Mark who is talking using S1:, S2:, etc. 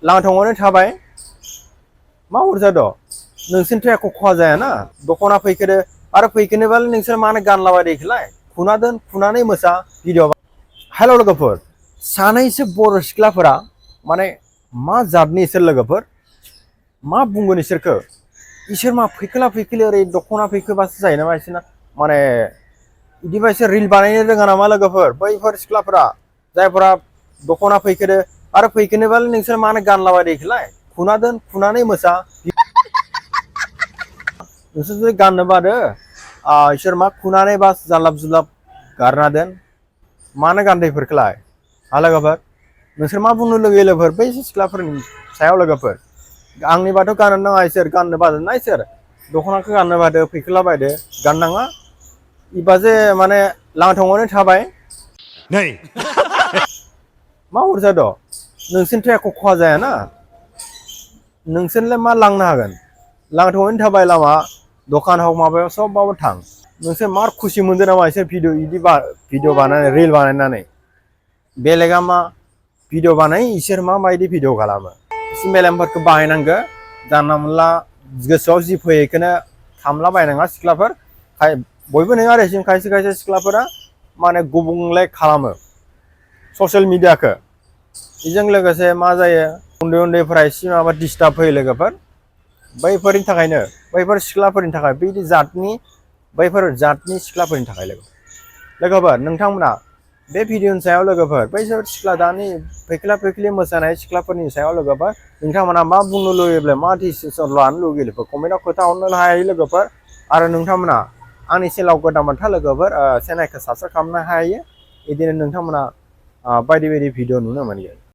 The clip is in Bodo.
S1: लांथंआवनो थाबाय मा अरजाद' नोंसोरनिथ' एख' खहा जायाना दख'ना फैखोदो आरो फैखोनोबालाय नोंसोर मानो गानलाबायदो इखौलाय खुना दोन खुनानै मोसा भिडिअ हेल' लोगोफोर सानैसो बर' सिख्लाफोरा माने मा जातनि इसोर लोगोफोर मा बुंगोन इसोरखो इसोर मा फैखोला फैखोलि ओरै दख'ना फैखोबासो जायो नामा इसोरना माने बिदिबा इसोर रिल बानायनो रोङा नामा लोगोफोर बैफोर सिख्लाफोरा जायफोरा दख'ना फैखोदो आरो फैखोनोबालाय नोंसोर मानो गानलाबायदो इखौलाय खुना दोन खुनानै मोसा नोंसोर जुदि गाननो बादो इसोर मा खुनानै बास जालाब जुलाब गारना दोन मानो गानदो इफोरखौलाय लोगोफोर नोंसोर मा बुंनो लुगैयो लोगोफोर बै सिख्लाफोरनि सायाव लोगोफोर आंनिबाथ' गाननो नाङा इसोर गाननो बादो ना इसोर दख'नाखौ गाननो बादो फैखोला बायदो गाननाङा इबा जे माने लांथंआवनो थाबाय
S2: नै
S1: मा अरजाद' नोंसोरनिथ' एख' खहा जायाना नोंसोरलाय मा लांनो हागोन लांथंआवनो थाबाय लामा दखान हक माबायाव सबबाबो थां नोंसोर मार खुसि मोनदो नामा इसोर भिडिअ बानायनानै रिल बानायनानै बेलेगा मा भिडिअ बानाय इसोर माबायदि भिडिअ खालामो एसे मेलेमफोरखौ बाहायनांगो जानला मोनला गोसोआव जि फैयो बेखौनो खामला बायनाङा सिख्लाफोर बयबो नङा आरो खायसे खायसे सिख्लाफोरा माने गुबुंले खालामो ससियेल मिडियाखौ बेजों लोगोसे मा जायो उन्दै उन्दैफोरा एसे माबा डिस्टार्ब होयो लोगोफोर बैफोरनि थाखायनो बैफोर सिख्लाफोरनि थाखाय बैफोर जातनि सिख्लाफोरनि थाखाय लोगोफोर नोंथांमोना बे भिडिअनि सायाव लोगोफोर बैसोर सिख्ला दानि फैखोला फैखोलि मोसानाय सिख्लाफोरनि सायाव लोगोफोर नोंथांमोना मा बुंनो लुगैयोब्ला मा डिसिसन लानो लुगैयो कमेन्टआव खोथा हरनो हायो लोगोफोर आरो नोंथांमोना आंनि चेनेलाव गोदान मोनथा लोगोफोर चेनेलखौ साबस्क्राइब खालामनो हायो बिदिनो नोंथांमोना बायदि बायदि भिडिअ नुनो मोनगोन।